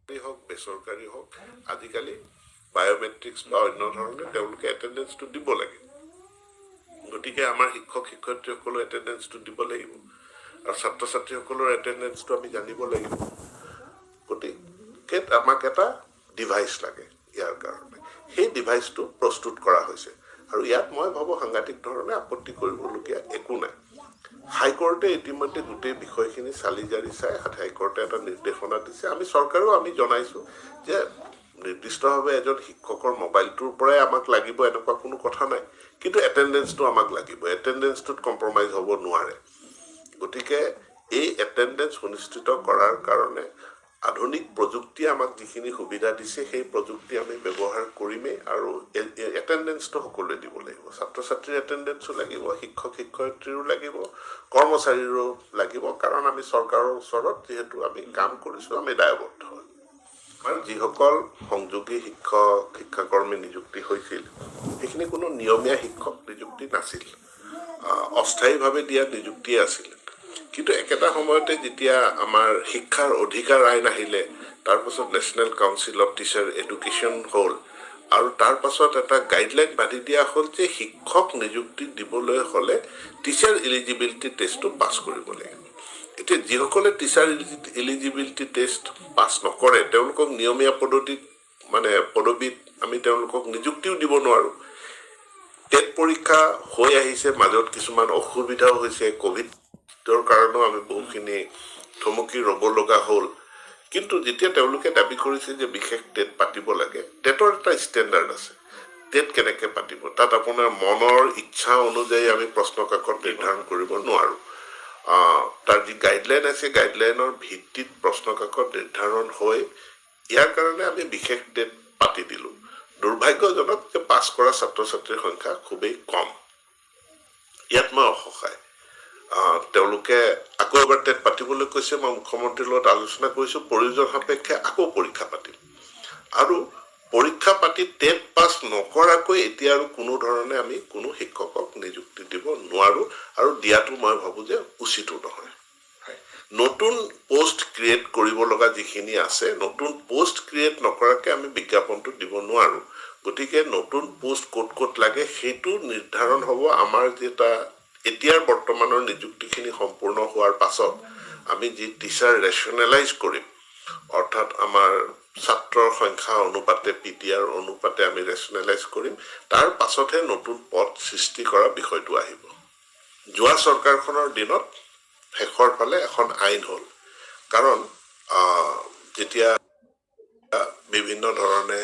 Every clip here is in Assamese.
হওক, বেচৰকাৰী হওক, আজিকালি বায়'মেট্ৰিক্স বা অন্য ধৰণে তেওঁলোকে এটেণ্ডেঞ্চটো দিব লাগে। গতিকে আমাৰ শিক্ষক শিক্ষয়িত্ৰীসকলেও এটেণ্ডেঞ্চটো দিব লাগিব আৰু ছাত্ৰ ছাত্ৰীসকলৰ এটেণ্ডেঞ্চটো আমি জানিব লাগিব। গতিকে আমাক এটা ডিভাইচ লাগে। ইয়াৰ কাৰণে সেই ডিভাইচটো প্ৰস্তুত কৰা হৈছে আৰু ইয়াত মই ভাবোঁ সাংঘাতিক ধৰণে আপত্তি কৰিবলগীয়া একো নাই। হাইকোৰ্টে ইতিমধ্যে গোটেই বিষয়খিনি চালি জাৰি চাই হাইকোৰ্টে এটা নিৰ্দেশনা দিছে। আমি চৰকাৰেও আমি জনাইছোঁ যে নিৰ্দিষ্টভাৱে এজন শিক্ষকৰ মোবাইলটোৰ পৰাই আমাক লাগিব এনেকুৱা কোনো কথা নাই, কিন্তু এটেণ্ডেঞ্চটো আমাক লাগিব। এটেণ্ডেঞ্চটোত কম্প্ৰমাইজ হ'ব নোৱাৰে। গতিকে এই এটেণ্ডেঞ্চ সুনিশ্চিত কৰাৰ কাৰণে আধুনিক প্ৰযুক্তিয়ে আমাক যিখিনি সুবিধা দিছে, সেই প্ৰযুক্তি আমি ব্যৱহাৰ কৰিমেই আৰু এটেণ্ডেঞ্চটো সকলোৱে দিব লাগিব। ছাত্ৰ ছাত্ৰীৰ এটেণ্ডেঞ্চো লাগিব, শিক্ষক শিক্ষয়িত্ৰীৰো লাগিব, কৰ্মচাৰীৰো লাগিব। কাৰণ আমি চৰকাৰৰ ওচৰত যিহেতু আমি কাম কৰিছোঁ, আমি দায়বদ্ধ। আৰু যিসকল সংযোগী শিক্ষক শিক্ষাকৰ্মী নিযুক্তি হৈছিল, সেইখিনি কোনো নিয়মীয়া শিক্ষক নিযুক্তি নাছিল, অস্থায়ীভাৱে দিয়া নিযুক্তিয়ে আছিল। কিন্তু একেটা সময়তে যেতিয়া আমাৰ শিক্ষাৰ অধিকাৰ আইন আহিলে, তাৰপাছত National Council of Teacher Education হ'ল আৰু তাৰ পাছত এটা গাইডলাইন বান্ধি দিয়া হ'ল যে শিক্ষক নিযুক্তি দিবলৈ হ'লে টিচাৰ ইলিজিবিলিটি টেষ্টটো পাছ কৰিব লাগিব। এতিয়া যিসকলে টিচাৰ ইলিজিবিলিটি টেষ্ট পাছ নকৰে, তেওঁলোকক নিয়মীয়া পদ্ধতিত মানে পদবীত আমি তেওঁলোকক নিযুক্তিও দিব নোৱাৰোঁ। টেট পৰীক্ষা হৈ আহিছে, মাজত কিছুমান অসুবিধাও হৈছে, ক'ভিডৰ কাৰণেও আমি বহুখিনি থমকি ৰ'ব লগা হ'ল। কিন্তু যেতিয়া তেওঁলোকে দাবী কৰিছে যে বিশেষ টেট পাতিব লাগে, টেটৰ এটা ষ্টেণ্ডাৰ্ড আছে। টেট কেনেকৈ পাতিব, তাত আপোনাৰ মনৰ ইচ্ছা অনুযায়ী আমি প্ৰশ্ন কাকত নিৰ্ধাৰণ কৰিব নোৱাৰোঁ। তাৰ যি গাইডলাইন আছে, গাইডলাইনৰ ভিত্তিত প্ৰশ্ন কাকত নিৰ্ধাৰণ হৈ ইয়াৰ কাৰণে আমি বিশেষ টেট পাতি দিলোঁ। দুৰ্ভাগ্যজনক যে পাছ কৰা ছাত্ৰ ছাত্ৰীৰ সংখ্যা খুবেই কম। ইয়াত মই অসহায়। তেওঁলোকে আকৌ এবাৰ টেট পাতিবলৈ কৈছে। মই মুখ্যমন্ত্ৰীৰ লগত আলোচনা কৰিছোঁ, প্ৰয়োজন সাপেক্ষে আকৌ পৰীক্ষা পাতিম। আৰু পৰীক্ষা পাতি টেট পাছ নকৰাকৈ এতিয়া আৰু কোনো ধৰণে আমি কোনো শিক্ষকক নিযুক্তি দিব নোৱাৰোঁ আৰু দিয়াটো মই ভাবোঁ যে উচিতো নহয়। নতুন পষ্ট ক্ৰিয়েট কৰিব লগা যিখিনি আছে, নতুন পষ্ট ক্ৰিয়েট নকৰাকৈ আমি বিজ্ঞাপনটো দিব নোৱাৰোঁ। গতিকে নতুন পষ্ট ক'ত ক'ত লাগে, সেইটো নিৰ্ধাৰণ হ'ব আমাৰ যেটা এতিয়াৰ বৰ্তমানৰ নিযুক্তিখিনি সম্পূৰ্ণ হোৱাৰ পাছত আমি যি টিচাৰ ৰেচনেলাইজ কৰিম, অৰ্থাৎ আমাৰ ছাত্ৰৰ সংখ্যা অনুপাতে, পিটিআৰ অনুপাতে আমি ৰেচনেলাইজ কৰিম, তাৰ পাছতহে নতুন পদ সৃষ্টি কৰা বিষয়টো আহিব। যোৱা চৰকাৰখনৰ দিনত শেষৰ ফালে এখন আইন হ'ল, কাৰণ যেতিয়া বিভিন্ন ধৰণে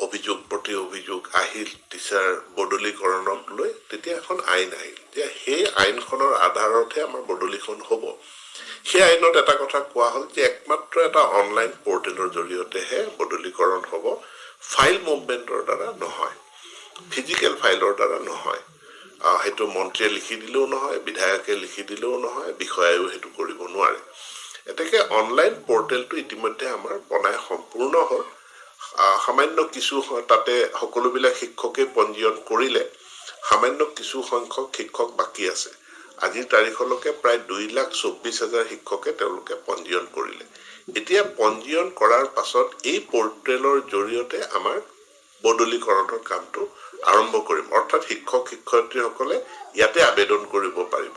অভিযোগ প্ৰতি অভিযোগ আহিল টিচাৰ বদলিকৰণক লৈ, তেতিয়া এখন আইন আহিল যে সেই আইনখনৰ আধাৰতহে আমাৰ বদলিখন হ'ব। সেই আইনত এটা কথা কোৱা হ'ল যে একমাত্ৰ এটা অনলাইন পৰ্টেলৰ জৰিয়তেহে বদলিকৰণ হ'ব, ফাইল মুভমেণ্টৰ দ্বাৰা নহয়, ফিজিকেল ফাইলৰ দ্বাৰা নহয়। সেইটো মন্ত্ৰীয়ে লিখি দিলেও নহয়, বিধায়কে লিখি দিলেও নহয়, বিষয়ায়ো সেইটো কৰিব নোৱাৰে। এতেকে অনলাইন পৰ্টেলটো ইতিমধ্যে আমাৰ বনাই সম্পূৰ্ণ হ'ল। সামান্য কিছু তাতে সকলোবিলাক শিক্ষকে পঞ্জীয়ন কৰিলে, সামান্য কিছু সংখ্যক শিক্ষক বাকী আছে। আজিৰ তাৰিখলৈকে প্ৰায় 2,24,000 শিক্ষকে তেওঁলোকে পঞ্জীয়ন কৰিলে। এতিয়া পঞ্জীয়ন কৰাৰ পাছত এই পৰ্টেলৰ জৰিয়তে আমাৰ বদলিকৰণৰ কামটো আৰম্ভ কৰিম। অৰ্থাৎ শিক্ষক শিক্ষয়িত্ৰীসকলে ইয়াতে আবেদন কৰিব পাৰিব।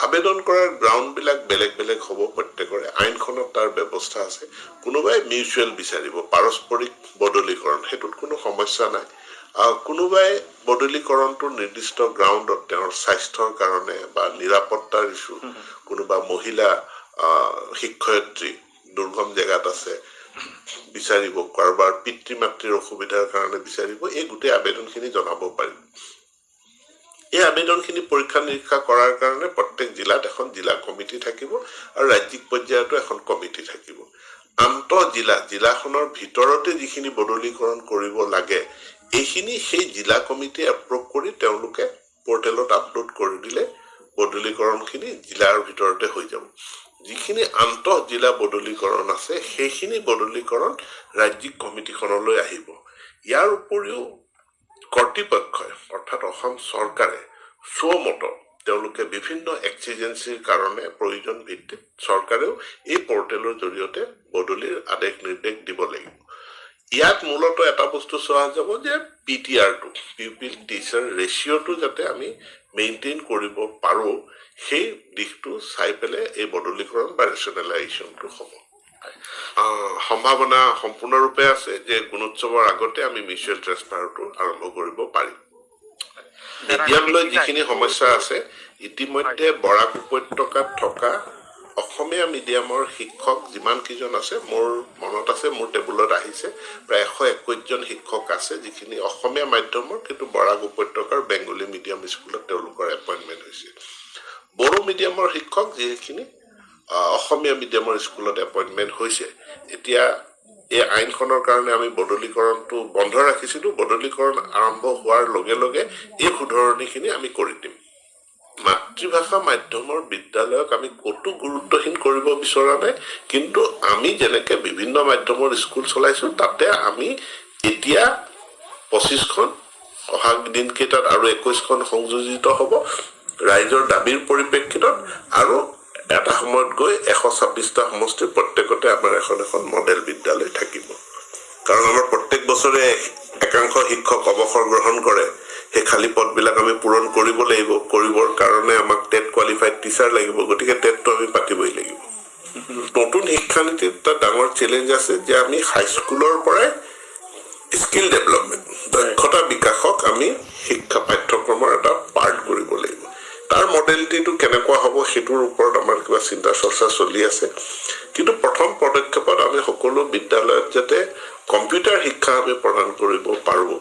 আবেদন কৰাৰ গ্ৰাউণ্ডবিলাক বেলেগ বেলেগ হ'ব প্ৰত্যেকৰে, আইনখনত তাৰ ব্যৱস্থা আছে। কোনোবাই মিউচুৱেল বিচাৰিব, পাৰস্পৰিক বদলিকৰণ, সেইটোত কোনো সমস্যা নাই। কোনোবাই বদলিকৰণটো নিৰ্দিষ্ট গ্ৰাউণ্ডত তেওঁৰ স্বাস্থ্যৰ কাৰণে বা নিৰাপত্তাৰ ইছ্যু, কোনোবা মহিলা শিক্ষয়িত্ৰী দুৰ্গম জেগাত আছে, বিচাৰিব, কাৰোবাৰ পিতৃ মাতৃৰ অসুবিধাৰ কাৰণে বিচাৰিব, এই গোটেই আবেদনখিনি জনাব পাৰিব। এই আবেদনখিনি পৰীক্ষা নিৰীক্ষা কৰাৰ কাৰণে প্ৰত্যেক জিলাত এখন জিলা কমিটি থাকিব আৰু ৰাজ্যিক পৰ্যায়তো এখন কমিটি থাকিব। আন্তঃ জিলা, জিলাখনৰ ভিতৰতে যিখিনি বদলিকৰণ কৰিব লাগে, এইখিনি সেই জিলা কমিটিয়ে এপ্ৰুভ কৰি তেওঁলোকে পৰ্টেলত আপলোড কৰি দিলে বদলিকৰণখিনি জিলাৰ ভিতৰতে হৈ যাব। যিখিনি আন্তঃ জিলা বদলিকৰণ আছে, সেইখিনি বদলিকৰণ ৰাজ্যিক কমিটিখনলৈ আহিব। ইয়াৰ উপৰিও কৰ্তৃপক্ষই, অৰ্থাৎ অসম চৰকাৰে স্বমত তেওঁলোকে বিভিন্ন এক্সিজেঞ্চিৰ কাৰণে প্ৰয়োজন ভিত্তিত চৰকাৰেও এই পৰ্টেলৰ জৰিয়তে বদলিৰ আদেশ নিৰ্দেশ দিব লাগিব। ইয়াত মূলতঃ এটা বস্তু চোৱা যাব যে পিটিআৰটো, পিউপিল টিচাৰ ৰেচিঅ'টো যাতে আমি মেইনটেইন কৰিব পাৰোঁ, সেই দিশটো চাই পেলাই এই বদলিকৰণ বা ৰেচনেলাইজেশ্যনটো হ'ব। সম্ভাৱনা সম্পূৰ্ণৰূপে আছে যে গুণোৎসৱৰ আগতে আমি মিউচুৱেল ট্ৰেন্সফাৰটো আৰম্ভ কৰিব পাৰিম। মিডিয়াম লৈ যিখিনি সমস্যা আছে, ইতিমধ্যে বৰাক উপত্যকাত থকা অসমীয়া মিডিয়ামৰ শিক্ষক যিমানকেইজন আছে, মোৰ মনত আছে, মোৰ টেবুলত আহিছে, প্ৰায় 121জন শিক্ষক আছে যিখিনি অসমীয়া মাধ্যমৰ, কিন্তু বৰাক উপত্যকাৰ বেংগলী মিডিয়াম স্কুলত তেওঁলোকৰ এপইণ্টমেণ্ট হৈছে। বড়ো মিডিয়ামৰ শিক্ষক যিখিনি অসমীয়া মিডিয়ামৰ স্কুলত এপইণ্টমেণ্ট হৈছে, এতিয়া এই আইনখনৰ কাৰণে আমি বদলিকৰণটো বন্ধ ৰাখিছিলোঁ। বদলিকৰণ আৰম্ভ হোৱাৰ লগে লগে এই শুধৰণিখিনি আমি কৰি দিম। মাতৃভাষা মাধ্যমৰ বিদ্যালয়ক আমি ক'তো গুৰুত্বহীন কৰিব বিচৰা নাই, কিন্তু আমি যেনেকে বিভিন্ন মাধ্যমৰ স্কুল চলাইছোঁ, তাতে আমি এতিয়া 25খন, অহা দিনকেইটাত আৰু 21খন সংযোজিত হ'ব ৰাইজৰ দাবীৰ পৰিপ্ৰেক্ষিতত আৰু এটা সময়ত গৈ 126টা সমষ্টিৰ প্ৰত্যেকতে আমাৰ এখন এখন মডেল বিদ্যালয় থাকিব। কাৰণ আমাৰ প্ৰত্যেক বছৰে একাংশ শিক্ষক অৱসৰ গ্ৰহণ কৰে। সেই খালী পদবিলাক আমি পূৰণ কৰিব লাগিব। কৰিবৰ কাৰণে আমাক টেট কোৱালিফাইড টিচাৰ লাগিব। গতিকে টেটটো আমি পাতিবই লাগিব। নতুন শিক্ষানীতিত এটা ডাঙৰ চেলেঞ্জ আছে যে আমি হাইস্কুলৰ পৰাই স্কিল ডেভেলপমেণ্ট, দক্ষতা বিকাশক আমি শিক্ষা পাঠ্যক্ৰমৰ এটা পাৰ্ট কৰিব লাগিব। তাৰ মডেলিটিটো কেনেকুৱা হ'ব, সেইটোৰ ওপৰত আমাৰ কিবা চিন্তা চৰ্চা চলি আছে। কিন্তু প্ৰথম পদক্ষেপত আমি সকলো বিদ্যালয়ত যাতে কম্পিউটাৰ শিক্ষা আমি প্ৰদান কৰিব পাৰোঁ,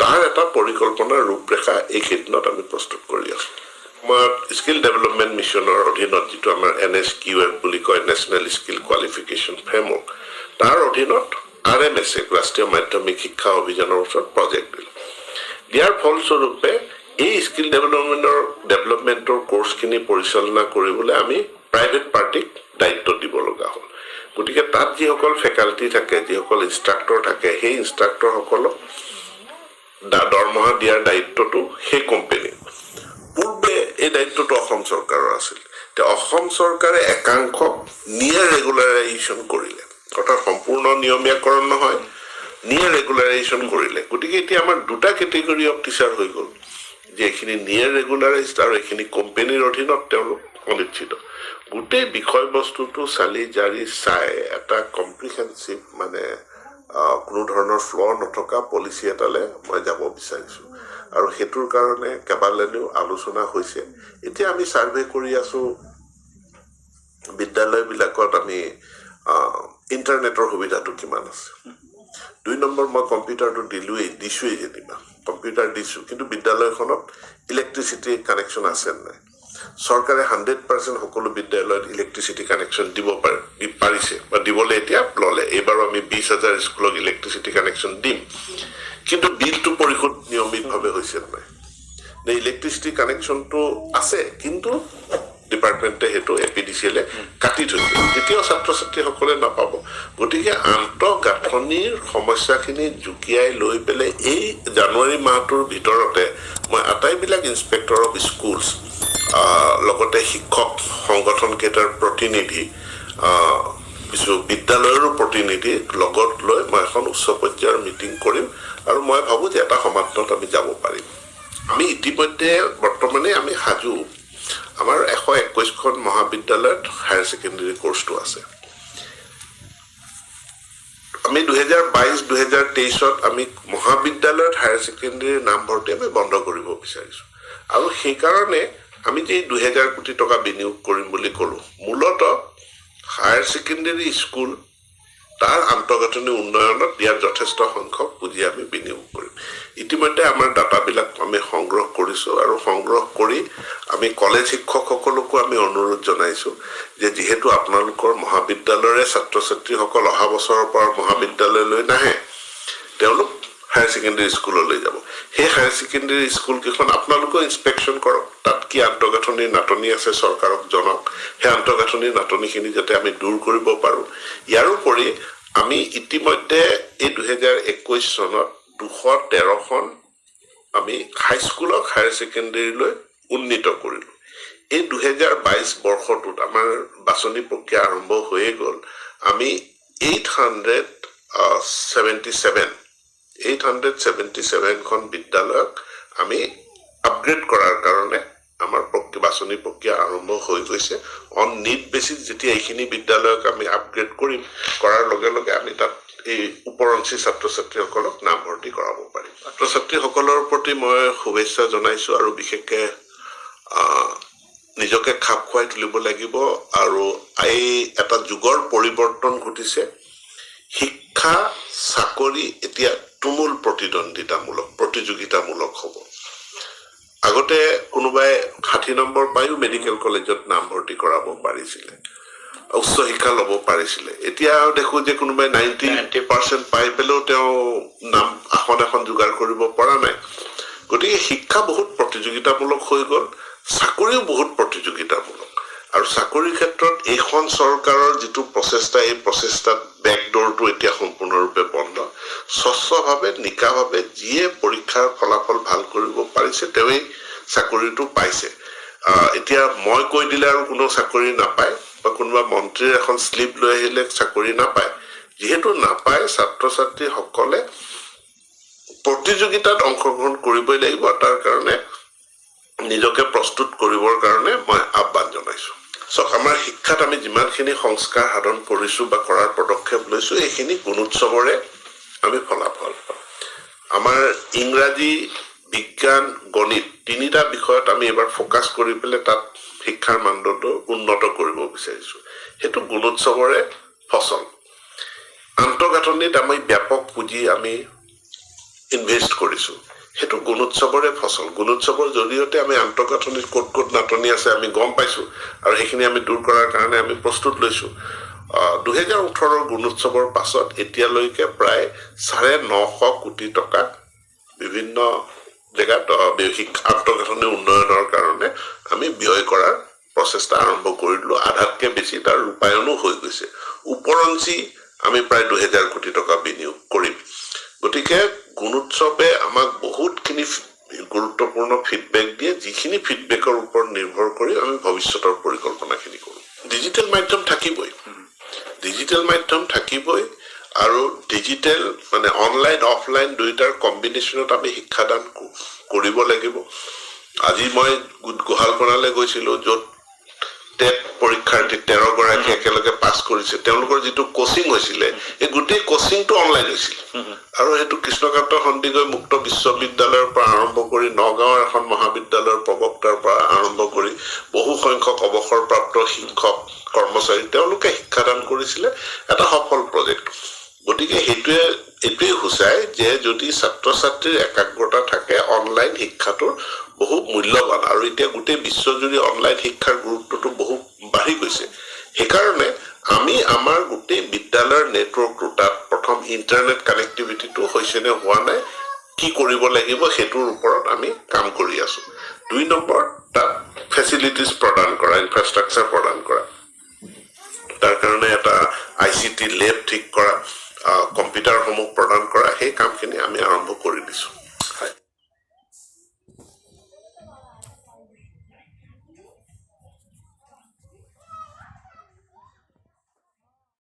তাৰ এটা পৰিকল্পনাৰ ৰূপৰেখা এইকেইদিনত আমি প্ৰস্তুত কৰি আছোঁ। সময়ত স্কিল ডেভেলপমেণ্ট মিছনৰ অধীনত, যিটো আমাৰ এনএছকিউএফ বুলি কয়, নেশ্যনেল স্কিল কোৱালিফিকেশ্যন ফ্ৰেমৱৰ্ক, তাৰ অধীনত আৰএমএছ এ, ৰাষ্ট্ৰীয় মাধ্যমিক শিক্ষা অভিযানৰ ওচৰত প্ৰজেক্ট দিলোঁ। দিয়াৰ ফলস্বৰূপে এই স্কিল ডেভেলপমেণ্টৰ কৰ্চখিনি পৰিচালনা কৰিবলৈ আমি প্ৰাইভেট পাৰ্টিক দায়িত্ব দিব লগা হ'ল। গতিকে তাত যিসকল ফেকাল্টি থাকে, যিসকল ইনষ্ট্ৰাক্টৰ থাকে, সেই ইনষ্ট্ৰাক্টৰসকলক দৰমহা দিয়াৰ দায়িত্বটো সেই কোম্পেনীৰ। পূৰ্বে এই দায়িত্বটো অসম চৰকাৰৰ আছিল। এতিয়া অসম চৰকাৰে একাংশক নিয়াৰ ৰেগুলাৰাইজেশ্যন কৰিলে, অৰ্থাৎ সম্পূৰ্ণ নিয়মীয়াকৰণ নহয়, নিয়াৰ ৰেগুলাৰাইজেশ্যন কৰিলে। গতিকে এতিয়া আমাৰ দুটা কেটেগৰী অফ টিচাৰ হৈ গ'ল যে এইখিনি নিয়াৰ ৰেগুলাৰাইজড আৰু এইখিনি কোম্পেনীৰ অধীনত, তেওঁলোক অনিশ্চিত। গোটেই বিষয়বস্তুটো চালি জাৰি চাই এটা কম্প্ৰিহেনচিভ, মানে কোনো ধৰণৰ ফ্ল নথকা পলিচি এটালৈ মই যাব বিচাৰিছোঁ আৰু সেইটোৰ কাৰণে কেইবালানিও আলোচনা হৈছে। এতিয়া আমি ছাৰ্ভে কৰি আছোঁ, বিদ্যালয়বিলাকত আমি ইণ্টাৰনেটৰ সুবিধাটো কিমান আছে। 2 নম্বৰ, মই কম্পিউটাৰটো দিলোৱেই, দিছোঁৱেই যেনিবা, কম্পিউটাৰ দিছোঁ, কিন্তু বিদ্যালয়খনত ইলেক্ট্ৰিচিটি কানেকশ্যন আছে নাই? চৰকাৰে 100% সকলো বিদ্যালয়ত ইলেক্ট্ৰিচিটি কানেকশ্যন দিব পাৰে, পাৰিছে বা দিবলৈ এতিয়া ল'লে। এইবাৰো আমি 20,000 স্কুলক ইলেক্ট্ৰিচিটি কানেকশ্যন দিম, কিন্তু বিলটো পৰিশোধ নিয়মিতভাৱে হৈছে নাই? নে ইলেক্ট্ৰিচিটি কানেকশ্যনটো আছে, কিন্তু ডিপাৰ্টমেণ্টে সেইটো এপিডিচিএলে কাটি থৈছে, তেতিয়াও ছাত্ৰ ছাত্ৰীসকলে নাপাব। গতিকে আন্তঃগাঁথনিৰ সমস্যাখিনি জুকিয়াই লৈ পেলাই এই জানুৱাৰী মাহটোৰ ভিতৰতে মই আটাইবিলাক ইনস্পেক্টৰ অফ স্কুলছ, লগতে শিক্ষক সংগঠনকেইটাৰ প্ৰতিনিধি, কিছু বিদ্যালয়ৰো প্ৰতিনিধি লগত লৈ মই এখন উচ্চ পৰ্যায়ৰ মিটিং কৰিম আৰু মই ভাবোঁ যে এটা সমাধানত আমি যাব পাৰিম। আমি ইতিমধ্যে বৰ্তমানে আমি সাজু। আমাৰ 121খন মহাবিদ্যালয়ত হায়াৰ ছেকেণ্ডেৰী কৰ্চটো আছে। আমি 2022, 2023ত আমি মহাবিদ্যালয়ত হায়াৰ ছেকেণ্ডেৰীৰ নামভৰ্তি আমি বন্ধ কৰিব বিচাৰিছোঁ আৰু সেইকাৰণে আমি যে 2000 কোটি টকা বিনিয়োগ কৰিম বুলি ক'লোঁ, মূলতঃ হায়াৰ ছেকেণ্ডেৰী স্কুল, তাৰ আন্তঃগাঁথনি উন্নয়নত ইয়াত যথেষ্ট সংখ্যক পুঁজি আমি বিনিয়োগ কৰিম। ইতিমধ্যে আমাৰ ডাটাবিলাক আমি সংগ্ৰহ কৰিছোঁ আৰু সংগ্ৰহ কৰি আমি কলেজ শিক্ষকসকলকো আমি অনুৰোধ জনাইছোঁ যে যিহেতু আপোনালোকৰ মহাবিদ্যালয়ৰে ছাত্ৰ ছাত্ৰীসকল অহা বছৰৰ পৰা মহাবিদ্যালয়লৈ নাহে, তেওঁলোক হায়াৰ ছেকেণ্ডেৰী স্কুললৈ যাব, সেই হায়াৰ ছেকেণ্ডেৰী স্কুলকেইখন আপোনালোকেও ইনস্পেকশ্যন কৰক। তাত কি আন্তঃগাঁথনিৰ নাটনি আছে চৰকাৰক জনাওক। সেই আন্তঃগাঁথনিৰ নাটনিখিনি যাতে আমি দূৰ কৰিব পাৰোঁ। ইয়াৰোপৰি আমি ইতিমধ্যে এই 2021 চনত 213খন আমি হাইস্কুলক হায়াৰ ছেকেণ্ডেৰীলৈ উন্নীত কৰিলোঁ। এই 2022 বৰ্ষটোত আমাৰ বাছনি প্ৰক্ৰিয়া আৰম্ভ হৈয়ে গ'ল। আমি 877খন বিদ্যালয়ক আমি আপগ্ৰেড কৰাৰ কাৰণে আমাৰ বাছনি প্ৰক্ৰিয়া আৰম্ভ হৈ গৈছে। অন নিড বেচিছ যেতিয়া এইখিনি বিদ্যালয়ক আমি আপগ্ৰেড কৰিম, কৰাৰ লগে লগে আমি তাত এই ওপৰঞ্চি ছাত্ৰ ছাত্ৰীসকলক নামভৰ্তি কৰাব পাৰিম। ছাত্ৰ ছাত্ৰীসকলৰ প্ৰতি মই শুভেচ্ছা জনাইছোঁ আৰু বিশেষকৈ নিজকে খাপ খুৱাই তুলিব লাগিব। আৰু এই এটা যুগৰ পৰিৱৰ্তন ঘটিছে। শিক্ষা, চাকৰি এতিয়া তুমুল প্ৰতিদ্বন্দ্বিতামূলক, প্ৰতিযোগিতামূলক হ'ব। আগতে কোনোবাই 60 নম্বৰ পায়ো মেডিকেল কলেজত নামভৰ্তি কৰাব পাৰিছিলে, উচ্চ শিক্ষা ল'ব পাৰিছিলে। এতিয়া দেখো যে কোনোবাই 90% পাই পেলাইও তেওঁ নাম আসন এখন যোগাৰ কৰিব পৰা নাই। গতিকে শিক্ষা বহুত প্ৰতিযোগিতামূলক হৈ গ'ল, চাকৰিও বহুত প্ৰতিযোগিতামূলক। আৰু চাকৰিৰ ক্ষেত্ৰত এইখন চৰকাৰৰ যিটো প্ৰচেষ্টা, এই প্ৰচেষ্টাত বেকডোৰটো এতিয়া সম্পূৰ্ণৰূপে বন্ধ। স্বচ্ছভাৱে, নিকাভাৱে যিয়ে পৰীক্ষাৰ ফলাফল ভাল কৰিব পাৰিছে, তেওঁৱেই চাকৰিটো পাইছে। এতিয়া মই কৈ দিলে আৰু কোনো চাকৰি নাপায় বা কোনোবা মন্ত্ৰীৰ এখন শ্লিপ লৈ আহিলে চাকৰি নাপায়। যিহেতু নাপায়, ছাত্ৰ ছাত্ৰীসকলে প্ৰতিযোগিতাত অংশগ্ৰহণ কৰিবই লাগিব। তাৰ কাৰণে নিজকে প্ৰস্তুত কৰিবৰ কাৰণে মই আহ্বান জনাইছোঁ। চাওক, আমাৰ শিক্ষাত আমি যিমানখিনি সংস্কাৰ সাধন কৰিছোঁ বা কৰাৰ পদক্ষেপ লৈছোঁ, এইখিনি গুণোৎসৱৰে আমি ফলাফল পাম। আমাৰ ইংৰাজী, বিজ্ঞান, গণিত তিনিটা বিষয়ত আমি এইবাৰ ফ'কাছ কৰি পেলাই তাত শিক্ষাৰ মানদণ্ড উন্নত কৰিব বিচাৰিছোঁ। সেইটো গুণোৎসৱৰে ফচল। আন্তঃগাঁথনিত আমি ব্যাপক পুঁজি আমি ইনভেষ্ট কৰিছোঁ, সেইটো গুণোৎসৱৰে ফচল। গুণোৎসৱৰ জৰিয়তে আমি আন্তঃগাঁথনিত ক'ত ক'ত নাটনি আছে আমি গম পাইছোঁ আৰু সেইখিনি আমি দূৰ কৰাৰ কাৰণে আমি প্ৰস্তুত লৈছোঁ। 2018ৰ গুণোৎসৱৰ পাছত এতিয়ালৈকে প্ৰায় 950 কোটি টকা বিভিন্ন জেগাত শিক্ষা আন্তঃগাঁথনি উন্নয়নৰ কাৰণে আমি ব্যয় কৰাৰ প্ৰচেষ্টা আৰম্ভ কৰি দিলোঁ। আধাতকৈ বেছি তাৰ ৰূপায়ণো হৈ গৈছে। ওপৰঞ্চি আমি প্ৰায় 2000 কোটি টকা বিনিয়োগ কৰিম। গতিকে গুণোৎসৱে আমাক বহুতখিনি গুৰুত্বপূৰ্ণ ফিডবেক দিয়ে, যিখিনি ফিডবেকৰ ওপৰত নিৰ্ভৰ কৰি আমি ভৱিষ্যতৰ পৰিকল্পনাখিনি কৰোঁ। ডিজিটেল মাধ্যম থাকিবই, ডিজিটেল মাধ্যম থাকিবই। আৰু ডিজিটেল মানে অনলাইন অফলাইন দুয়োটাৰ কম্বিনেশ্যনত আমি শিক্ষাদান কৰিব লাগিব। আজি মই গোহালকণালৈ গৈছিলোঁ, য'ত টেট পৰীক্ষাৰ্থী 13গৰাকী একেলগে পাছ কৰিছে। তেওঁলোকৰ যিটো কচিং হৈছিলে, এই গোটেই কচিংটো অনলাইন হৈছিল। আৰু সেইটো কৃষ্ণকান্ত সন্দিকৈ মুক্ত বিশ্ববিদ্যালয়ৰ পৰা আৰম্ভ কৰি নগাঁৱৰ এখন মহাবিদ্যালয়ৰ প্ৰবক্তাৰ পৰা আৰম্ভ কৰি বহু সংখ্যক অৱসৰপ্ৰাপ্ত শিক্ষক কৰ্মচাৰী, তেওঁলোকে শিক্ষাদান কৰিছিলে। এটা সফল প্ৰজেক্ট। গতিকে এইটোৱে সূচায় যে যদি ছাত্ৰ ছাত্ৰীৰ একাগ্ৰতা থাকে, অনলাইন শিক্ষাটোৰ বহু মূল্যৱান। আৰু এতিয়া গোটেই বিশ্বজুৰি অনলাইন শিক্ষাৰ গুৰুত্বটো বহু বাঢ়ি গৈছে। সেইকাৰণে আমি আমাৰ গোটেই বিদ্যালয়ৰ নেটৱৰ্কটো, তাত প্ৰথম ইণ্টাৰনেট কানেক্টিভিটিটো হৈছেনে হোৱা নাই, কি কৰিব লাগিব, সেইটোৰ ওপৰত আমি কাম কৰি আছো। 2 নম্বৰ, তাত ফেচিলিটিজ প্ৰদান কৰা, ইনফ্ৰাষ্ট্ৰাকচাৰ প্ৰদান কৰা, তাৰ কাৰণে এটা আইচিটি লেব ঠিক কৰা, কম্পিউটাৰসমূহ প্ৰদান কৰা, সেই কামখিনি আমি আৰম্ভ কৰি দিছোঁ।